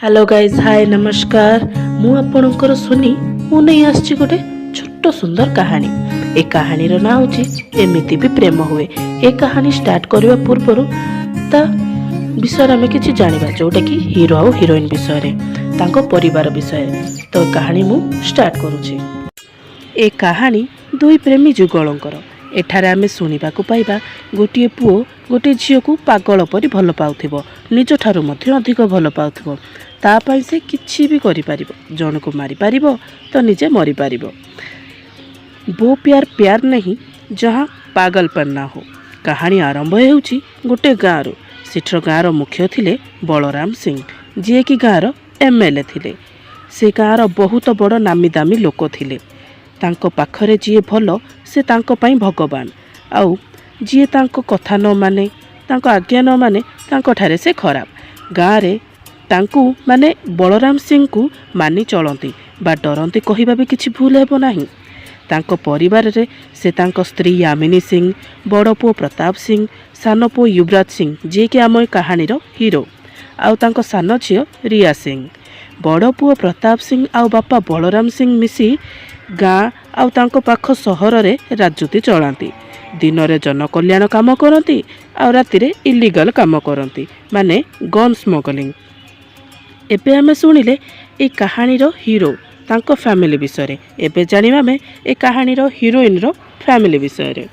Hello guys, ହାଏ, ନମସ୍କାର। ମୁଁ ଆପଣଙ୍କର ସୁନି। ମୁଁ ନେଇ ଆସିଛି ଗୋଟେ ଛୋଟ ସୁନ୍ଦର କାହାଣୀ। ଏ କାହାଣୀର ନାଁ ହେଉଛି "ଏମିତି ବି ପ୍ରେମ ହୁଏ"। ଏ କାହାଣୀ ଷ୍ଟାର୍ଟ କରିବା ପୂର୍ବରୁ ତା ବିଷୟରେ ଆମେ କିଛି ଜାଣିବା, ଯେଉଁଟାକି ହିରୋ ଆଉ ହିରୋଇନ୍ ବିଷୟରେ, ତାଙ୍କ ପରିବାର ବିଷୟରେ। ତ କାହାଣୀ ମୁଁ ଷ୍ଟାର୍ଟ କରୁଛି। ଏ କାହାଣୀ ଦୁଇ ପ୍ରେମୀ ଯୁଗଳଙ୍କର। ଏଠାରେ ଆମେ ଶୁଣିବାକୁ ପାଇବା, ଗୋଟିଏ ପୁଅ ଗୋଟିଏ ଝିଅକୁ ପାଗଳ ପରି ଭଲ ପାଉଥିବ, ନିଜଠାରୁ ମଧ୍ୟ ଅଧିକ ଭଲ ପାଉଥିବ। ତା ପାଇଁ ସେ କିଛି ବି କରିପାରିବ। ଜଣକୁ ମାରିପାରିବ ତ ନିଜେ ମରିପାରିବ। वो प्यार प्यार नहीं, जहाँ पागलपन ना हो। କାହାଣୀ ଆରମ୍ଭ ହେଉଛି ଗୋଟେ ଗାଁରୁ। ସେଠିର ଗାଁର ମୁଖ୍ୟ ଥିଲେ ବଳରାମ ସିଂ, ଯିଏକି ଗାଁର ଏମ୍.ଏଲ୍.ଏ ଥିଲେ। ସେ ଗାଁର ବହୁତ ବଡ଼ ନାମୀ ଦାମୀ ଲୋକ ଥିଲେ। ତାଙ୍କ ପାଖରେ ଯିଏ ଭଲ, ସେ ତାଙ୍କ ପାଇଁ ଭଗବାନ। ଆଉ ଯିଏ ତାଙ୍କ କଥା ନ ମାନେ, ତାଙ୍କ ଆଜ୍ଞା ନ ମାନେ, ତାଙ୍କଠାରେ ସେ ଖରାପ। ଗାଁରେ ତାଙ୍କୁ, ମାନେ ବଳରାମ ସିଂଙ୍କୁ ମାନି ଚଳନ୍ତି ବା ଡରନ୍ତି କହିବା ବି କିଛି ଭୁଲ ହେବ ନାହିଁ। ତାଙ୍କ ପରିବାରରେ ସେ ତାଙ୍କ ସ୍ତ୍ରୀ ୟାମିନୀ ସିଂ, ବଡ଼ ପୁଅ ପ୍ରତାପ ସିଂ, ସାନ ପୁଅ ୟୁବରାଜ ସିଂ, ଯିଏକି ଆମ ଏ କାହାଣୀର ହିରୋ, ଆଉ ତାଙ୍କ ସାନ ଝିଅ ରିୟା ସିଂ। ବଡ଼ ପୁଅ ପ୍ରତାପ ସିଂ ଆଉ ବାପା ବଳରାମ ସିଂ ମିଶି ଗାଁ ଆଉ ତାଙ୍କ ପାଖ ସହରରେ ରାଜୁତି ଚଳାନ୍ତି। ଦିନରେ ଜନକଲ୍ୟାଣ କାମ କରନ୍ତି ଆଉ ରାତିରେ ଇଲିଗାଲ କାମ କରନ୍ତି, ମାନେ ଗନ୍ ସ୍ମଗଲିଂ। ଏବେ ଆମେ ଶୁଣିଲେ ଏ କାହାଣୀର ହିରୋ, ତାଙ୍କ ଫ୍ୟାମିଲି ବିଷୟରେ। ଏବେ ଜାଣିବା ଆମେ ଏ କାହାଣୀର ହିରୋଇନର ଫ୍ୟାମିଲି ବିଷୟରେ।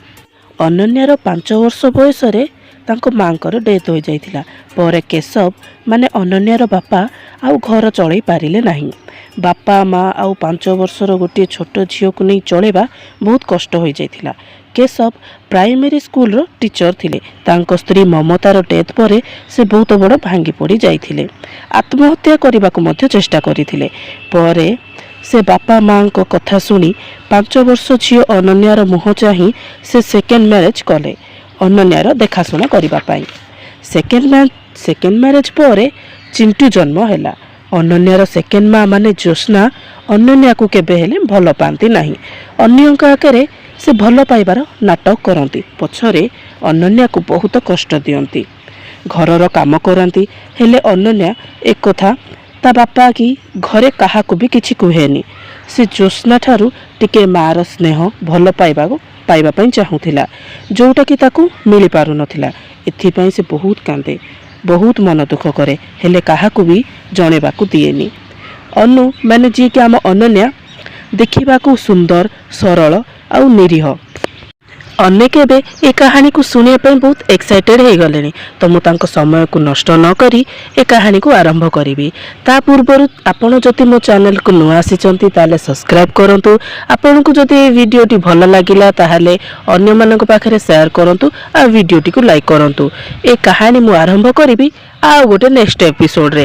ଅନନ୍ୟାର 5 ବର୍ଷ ବୟସରେ ତାଙ୍କ ମାଙ୍କର ଡେଥ୍ ହୋଇଯାଇଥିଲା। ପରେ କେଶବ, ମାନେ ଅନନ୍ୟାର ବାପା, ଆଉ ଘର ଚଳେଇ ପାରିଲେ ନାହିଁ। ବାପା, ମା ଆଉ 5 ବର୍ଷର ଗୋଟିଏ ଛୋଟ ଝିଅକୁ ନେଇ ଚଳେଇବା ବହୁତ କଷ୍ଟ ହୋଇଯାଇଥିଲା। କେଶବ ପ୍ରାଇମେରୀ ସ୍କୁଲର ଟିଚର ଥିଲେ। ତାଙ୍କ ସ୍ତ୍ରୀ ମମତାର ଡେଥ୍ ପରେ ସେ ବହୁତ ବଡ଼ ଭାଙ୍ଗି ପଡ଼ି ଯାଇଥିଲେ। ଆତ୍ମହତ୍ୟା କରିବାକୁ ମଧ୍ୟ ଚେଷ୍ଟା କରିଥିଲେ। ପରେ ସେ ବାପା ମାଙ୍କ କଥା ଶୁଣି, 5 ବର୍ଷ ଝିଅ ଅନନ୍ୟାର ମୁହଁ ଚାହିଁ ସେ ସେକେଣ୍ଡ ମ୍ୟାରେଜ୍ କଲେ, ଅନନ୍ୟାର ଦେଖାଶୁଣା କରିବା ପାଇଁ। ସେକେଣ୍ଡ ମ୍ୟାରେଜ୍ ପରେ ଚିଣ୍ଟୁ ଜନ୍ମ ହେଲା। ଅନନ୍ୟାର ସେକେଣ୍ଡ ମା, ମାନେ ଜ୍ୟୋତ୍ସ୍ନା, ଅନନ୍ୟାକୁ କେବେ ହେଲେ ଭଲ ପାଆନ୍ତି ନାହିଁ। ଅନ୍ୟଙ୍କ ଆଗରେ ସେ ଭଲ ପାଇବାର ନାଟକ କରନ୍ତି, ପଛରେ ଅନନ୍ୟାକୁ ବହୁତ କଷ୍ଟ ଦିଅନ୍ତି, ଘରର କାମ କରନ୍ତି। ହେଲେ ଅନନ୍ୟା ଏକଥା ତା ବାପା କି ଘରେ କାହାକୁ ବି କିଛି କୁହେନି। ସେ ଜ୍ୟୋତ୍ସ୍ନା ଠାରୁ ଟିକେ ମାଆର ସ୍ନେହ, ଭଲ ପାଇବାକୁ ପାଇବା ପାଇଁ ଚାହୁଁଥିଲା, ଯେଉଁଟାକି ତାକୁ ମିଳିପାରୁନଥିଲା। ଏଥିପାଇଁ ସେ ବହୁତ କାନ୍ଦେ, ବହୁତ ମନ ଦୁଃଖ କରେ, ହେଲେ କାହାକୁ ବି ଜଣେଇବାକୁ ଦିଏନି। ଅନୁ, ମାନେ ଯିଏକି ଆମ ଅନନ୍ୟା, ଦେଖିବାକୁ ସୁନ୍ଦର, ସରଳ ଆଉ ନିରୀହ। ଅନେକ ଏବେ ଏ କାହାଣୀକୁ ଶୁଣିବା ପାଇଁ ବହୁତ ଏକ୍ସାଇଟେଡ୍ ହେଇଗଲେଣି। ତ ମୁଁ ତାଙ୍କ ସମୟକୁ ନଷ୍ଟ ନ କରି ଏ କାହାଣୀକୁ ଆରମ୍ଭ କରିବି। ତା ପୂର୍ବରୁ ଆପଣ ଯଦି ମୋ ଚ୍ୟାନେଲକୁ ନୂଆ ଆସିଛନ୍ତି, ତାହେଲେ ସବସ୍କ୍ରାଇବ୍ କରନ୍ତୁ। ଆପଣଙ୍କୁ ଯଦି ଏ ଭିଡ଼ିଓଟି ଭଲ ଲାଗିଲା, ତାହେଲେ ଅନ୍ୟମାନଙ୍କ ପାଖରେ ସେୟାର କରନ୍ତୁ ଆଉ ଭିଡ଼ିଓଟିକୁ ଲାଇକ୍ କରନ୍ତୁ। ଏ କାହାଣୀ ମୁଁ ଆରମ୍ଭ କରିବି ଆଉ ଗୋଟେ ନେକ୍ସଟ ଏପିସୋଡ଼ରେ।